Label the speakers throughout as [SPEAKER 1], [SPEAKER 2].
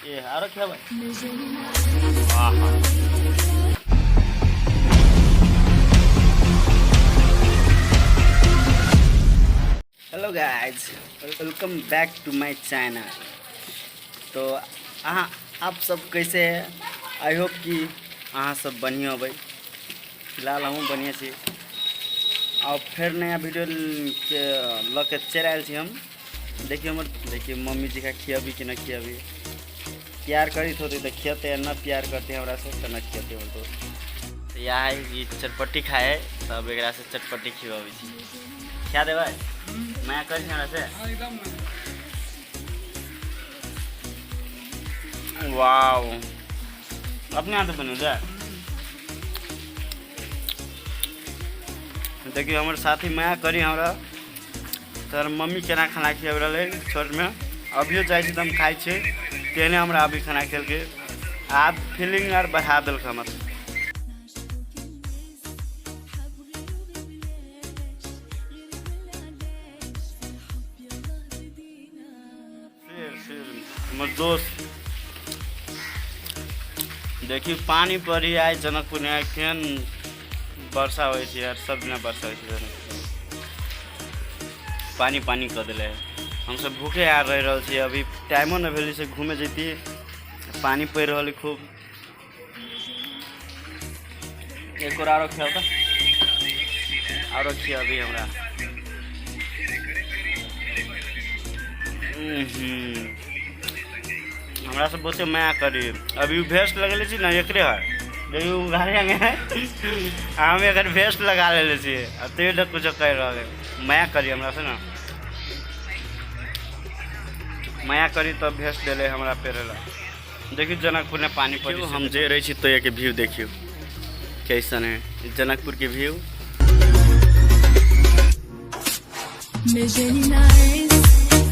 [SPEAKER 1] ए आरो खियाबै। आहा। Hello guys, welcome back to my channel. तो अहाँ आप सब कैसे है? I hope कि अहाँ सब बढ़िया होबै। फिलहाल हमहूँ बढ़िया छी और फेर नया वीडियो के लऽ के चलि आयल छी हम। देखियौ हमर, देखियौ मम्मी जी का खियाबी कि न खियाबी। प्यार करित होतै तऽ खियतै, न प्यार करतै हमरासँ तऽ न खियतै हमर दोस्त। तऽ इएह है, ई चटपट्टी खाइ है, तब एकरासँ चटपट्टी खियाबै छी। खिया देबै? माया करी हमरासँ? वाओ, अपने हाथ बने जाए। देखियौ हमर साथी माया करी हमरा। तोहर मम्मी केना खाना खियाबि रहलै छोटमे, अभियो जाइ छी तऽ हम खाइ छियै, तेहने हमरा अभी खाना खेलकै। आब फीलिंग आर बढ़ा देलक हमर। शेर शेर हमर दोस्त। देखियौ पानि पड़ी आइ जनकपुरमे, आइ केहन वर्षा होइ छै यार। सब दिना वर्षा होइ छै जनकपुरमे, पानि पानि कऽ देले है। हमसब भूखे आर रहि रहल छी, अभी टाइमो नहि भेलै से घूमे जैती। पानि पड़ि रहल है खूब। एक और आरो खियाओ तऽ, आरो खियाबी हमरा। हमरा सब बहुते माया करी। अभी उ भेस्ट लगेले छी ने, एकरे है। देखियौ उघारे अंगे है, हम एकर भेस्ट लगा लेले छी आ तैयो न कुछो कहि रहल है। माया करी हमरा से ना, माया करी तब भेस्ट देले हमरा पेरे ला। देखियौ जनकपुर में पानी पड़ी। हम जे रहे छी तो के व्यू देखियौ कैसन है जनकपुर के व्यू।
[SPEAKER 2] مجاني نعاس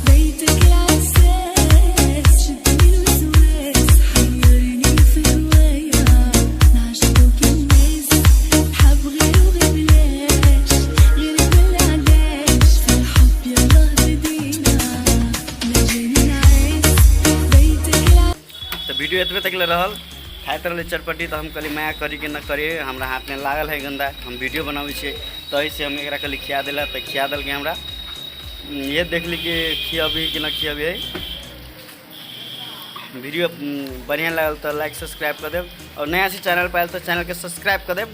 [SPEAKER 2] بيتك العساس شدني الوسواس حيرني في هوايا نعشقك الناس حب غيره غير بلاش غيرك ولا علاش في الحب يلا بدينا مجاني نعاس بيتك العساس
[SPEAKER 1] तऽ वीडियो एतबे तक ले रहल। खाइत रहलै चटपटी तऽ हम कहली माया करी कि न करी, हमरा हाथमे लागल है गन्दा, हम वीडियो बनाबै छियै, तऽ एहिसँ हम एकरा कहली खिया देला तऽ खिया देलकै हमरा। ये देखली कि खियाबी कि न खियाबी। वीडियो बढ़िआँ लागल तऽ लाइक सब्सक्राइब कऽ देब और नया से चैनल पर आयल तऽ चैनलके सब्सक्राइब कऽ देब।